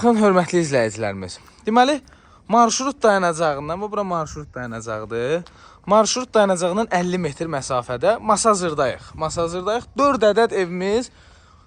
Baxın, hörmətli izləyicilərimiz. Deməli, marşrut dayanacağından, bu bura marşrut dayanacağıdır. Marşrut dayanacağından 50 metr məsafədə Masazırdayıq. Masazırdayıq. 4 ədəd evimiz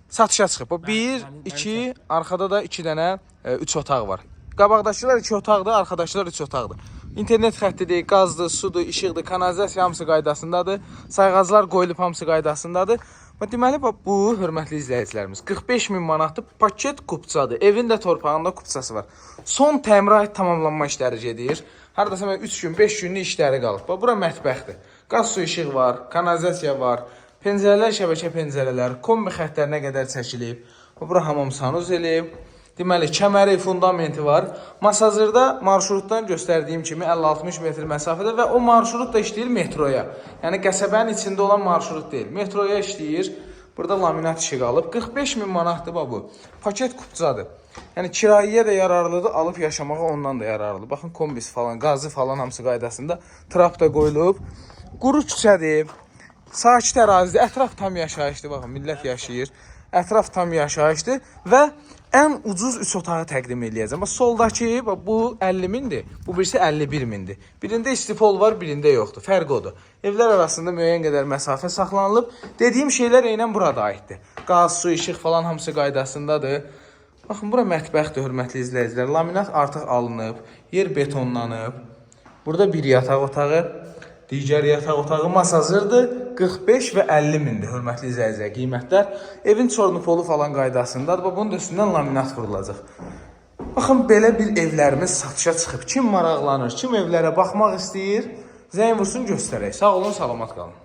satışa çıxıb. Bu 1, 2, arxada da 2 dənə 3 otaq var. Qabaqdakılar 2 otaqdır, arxadakılar 3 otaqdır. İnternet xəttidir, qazdır, sudur, işıqdır, kanalizasiya hamısı qaydasındadır. Sayğaclar qoyulub hamısı qaydasındadır. Və deməli bax, bu hörmətli izləyicilərimiz 45 min manatlı paket kupçadır. Evin də torpağında kupçası var. Son təmirə aid tamamlanma işləri gedir. Hardasa mən 3 gün, 5 günlük işləri qalıb. Bax bura mətbəxdir. Qaz su işıq var, kanalizasiya var. Pəncərələr şəbəkə pəncərələr, kombi xəttlərinə qədər çəkilib. Bax bura hamam sanuzeli. Deməli, kəməri, fundamenti var. Masazırda marşrutdan göstərdiyim kimi 50-60 metr məsafədə və o marşrut da işləyir metroya. Yəni qəsəbənin içində olan marşrut deyil. Metroya işləyir. Burada laminat işi qalıb. 45 min manatdır bax bu. Paket kupçadır. Yəni kirayəyə də yararlıdır, alıb yaşamağa ondan da yararlıdır. Baxın kombisi falan, qazı falan hamısı qaydasında. Trap da qoyulub. Quru küçədir. Sakit ərazidir. Ətraf tam yaşayışdır. Baxın, millət yaşayır. Ətraf tam yaşayışdır və ən ucuz 3 otağı təqdim eləyəcəm. Bax soldakı bax, bu 50 mindir. Bu birisi 51 mindir. Birində istifol var, birində yoxdur. Fərq odur. Evlər arasında müəyyən qədər məsafə saxlanılıb. Dediyim şeylər eynən burada aiddir. Qaz, su, işıq falan hamısı qaydasındadır. Baxın, bura mətbəxdir, hörmətli izləyicilər. Laminat artıq alınıb, yer betonlanıb. Burada bir yataq otağı, digər yataq otağı masazırdır. 45 və 50 mindir, hörmətli izləyicilər, qiymətlər. Evin çornupolu falan qaydasındadır. Bax, bunun da üstündən laminat vurulacaq. Baxın, belə bir evlərimiz satışa çıxıb. Kim maraqlanır, kim evlərə baxmaq istəyir, zəng vursun göstərək. Sağ olun, salamat qalın.